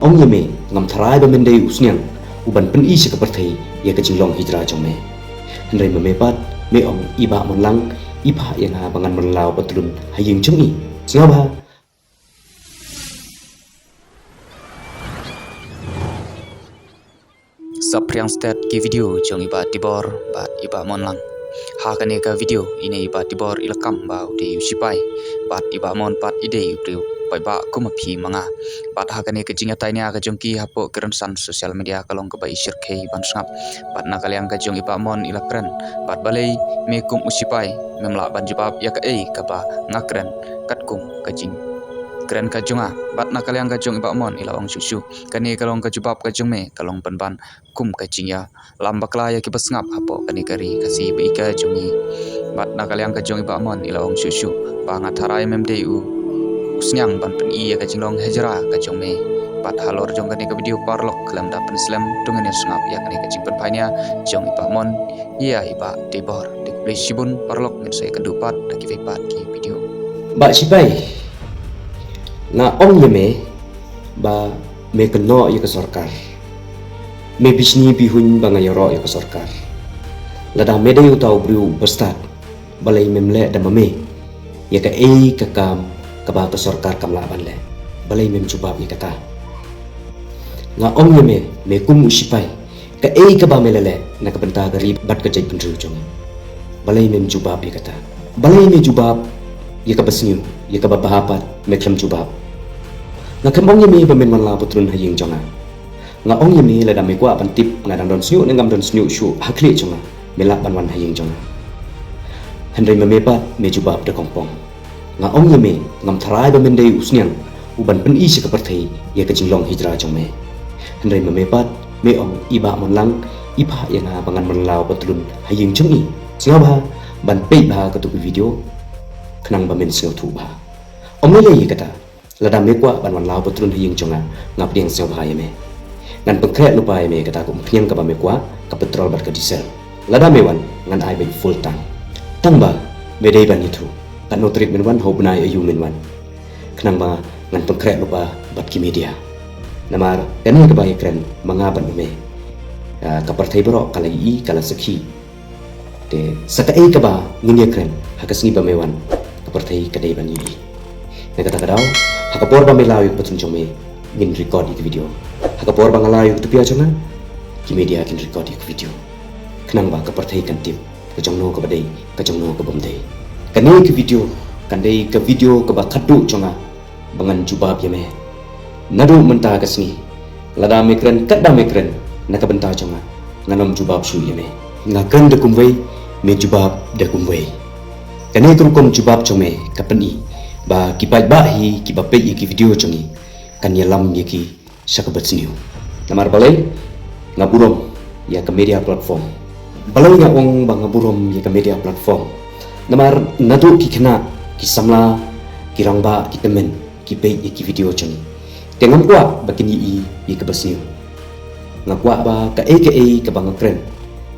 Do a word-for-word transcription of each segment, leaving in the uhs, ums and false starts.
Ong ïa me, ngam tharai ba men dei u sniang u ban pyni sha ka pyrthei ïa ka jinglong hijra jong me. Hynrei ma me pat me ong i Bah Monlang i phah ïa nga ba ngan mynlaw patlun ha ïing jong i. Sngewbha. Saphriang stet ki video jong i Bah Tibor bad i Bah Monlang. Ha kane ka video ine i Bah Tibor i la kam ba u dei u sipai bad i Bah Mon pat i dei u briew paidbah kum ma phi ma nga. Bad ha kane ka jingïatai nia ka jong ki hapoh ki rynsan social media ka long kaba i shyrkhei ban sngap. Bad na ka liang ka jong i Bah Mon i la kren bad balei me kum u sipai mem lah ban jubab ïa kaei kaba nga kren katkum ka jingkren ka jong nga. Bad na ka liang ka jong i Bah Mon i la ong shuh shuh, kane ka long ka jubab ka jong me ka long pynban kum ka jingïalam bakla ïa kiba sngap hapoh kane ka ri Khasi ba i ka jong i. Bad na ka liang ka jong i Bah Mon i la ong shuh shuh ba nga tharai mem dei u u sniang ban pyni ïa ka jinglong hijra ka jong me. Bad halor jong kane ka video paralok khlem da pynslem to ngin ïa sngap ïa kane ka jingpynphai nia jong i Bah Mon ïa i Bah Tibor. Te khublei shibun paralok, ngin sa ïakynduh pat da kiwei pat ki video. Bah sipai, nga ong ïa me ba me kynnoh ïa ka sorkar. Me bishni bihuiñ ba nga ïaroh ïa ka sorkar. Lada me dei uta u briew u bastad, balei mem leh da ma me ïa kaei ka kam kaba ka sorkar kam lah ban leh? Balei mem jubab ïa kata? Nga ong ïa me, me kum u sipai, kaei kaba me la leh na ka bynta ka ri bad ka jaitbynriew jong me? Balei mem jubab ïa kata? Balei me jubab ïa kaba sniew, ïa kaba bha pat me khlem jubab? Nga khlem ong ïa me ba men wan la patrun ha ïing jong nga. Nga ong ïa me lada me kwah ban tip nga dang don sniew ne ngam don sniew shuh ha khlieh jong nga, me lah ban wan ha ïing jong nga. Hynrei ma me pat me jubab da kongpong. Nga ong ïa me, ngam tharai ba men dei u sniang u ban pyni sha ka pyrthei ïa ka jinglong hijra jong me. Hynrei ma me pat me ong i Bah Monlang i phah ïa nga ba ngan mynlaw patlun ha ïing jong i. Sngewbha ban peit bha katu ka video khnang ba men sngewthuh bha. Ym lei lei ïa kata. Lada me kwah ban wan law patrun ha ïing jong nga, nga pdiang sngewbha ïa me. Ngan pynkhreh lypa ïa me kata ka umphniang kaba me kwah, ka petrol bad ka diesel. Lada me wan, ngan ai beit full tank. Tang ba me dei ban ïathuh katno tarik men wan, ha u bnai aïu men wan, khnang ba ngan pynkhreh lypa bad ki media. Namar kane kaba ïakren ma nga bad ma me, ah, ka pyrthei baroh ka la ïohi, ka la sakhi. Te sa kaei kaba ngin ïakren ha ka sngi ba me wan, ka pyrthei ka dei ban ïohi. Na kata ka daw, ha ka por ba me law ïa ka patrun jong me, ngin record ïa ka video. Ha ka por ba nga law ïa ka tupia jong nga, ki media kin record ïa ka video. Khnang ba ka pyrthei kan tip ka jongno kaba dei, ka jongno ka bym dei. Kane ka video kan dei ka video kaba khadduh jong nga ba ngan jubab ïa me. Naduh mynta ka sngi, lada me kren katba me kren na ka bynta jong nga, ngan ym jubab shuh ïa me. Nga kren da kumwei, me jubab da kumwei. Kane ka rukom jubab jong me ka pyni ba ki paidbah hi kiba peit ïa ki video jong ngi kan ïalam ïa ki sha kaba sniew. Namar balei? Nga burom ïa ka media platform. Balei nga ong ba nga burom ïa ka media platform? Namar naduh ki khynnah, ki samla, ki rangbah, ki tymmen ki peit ïa ki video jong ngi. Te ngam kwah ba kin ïohi ïa kaba sniew. Nga kwah ba kaei kaei kaba nga kren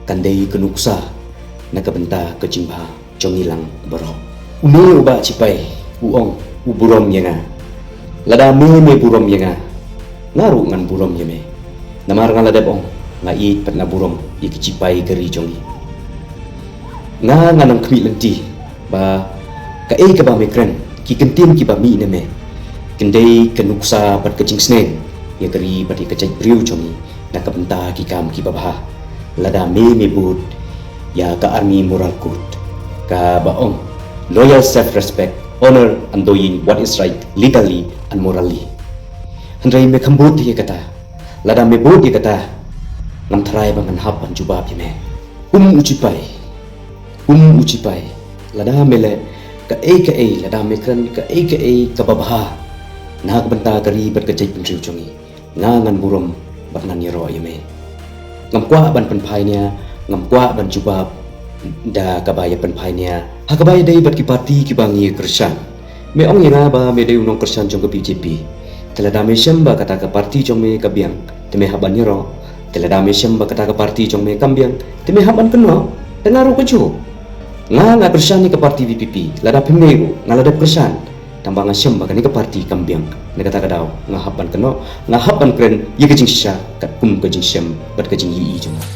kan dei ka nuksa na ka bynta ka jingbha jong ngi lang baroh. Une u Bah Chipai u ong u burom ïa nga. Lada me me burom ïa nga, nga ruh ngan burom ïa me. Namar nga la dep ong, nga ïeit bad nga burom ïa ki chipai ka ri jong ngi. Nga ngan ym khmih lynti ba kaei kaba me kren, ki kyntien kiba mih na me, kin dei ka nuksa bad ka jingsneng ïa ka ri bad ïa ka jaitbynriew jong ngi na ka bynta ki kam kiba bha. Lada me me bud ïa ka Army Moral Code kaba ong, loyal, self respect, honor and doing what is right legally and morally. Hynrei me khlem bud ïa kata. Lada me bud ïa kata, ngam tharai ba ngan hap ban jubab ïa me. Kum u chipai, kum u chipai, lada me leh kaei kaei, lada me kren kaei kaei kaba bha na ka bynta ka ri bad ka jaitbynriew jong ngi, nga ngan burom bad ngan ïaroh ïa me. Ngam kwah ban pynphai nia, ngam kwah ban jubab da kaba ïa pynphai nia ha kaba ïadei bad ki party kiba ngi kyrshan. Me ong ïa nga ba me dei u nongkyrshan jong ka B J P. Te lada me shem ba kata ka party jong me ka biang, te me hap ban ïaroh. Te lada me shem ba kata ka party jong me kam biang, te me hap ban kynnoh. Te nga ruh kajuh, nga nga kyrshan ïa ka party V P P. Lada phim dei ruh, nga la dep kyrshan. Tangba nga shem ba kane ka party kam biang. Na kata ka daw nga hap ban kynnoh, nga hap ban kren ïa ka jingshisha katkum ka jingshem bad ka jingïohi jong nga.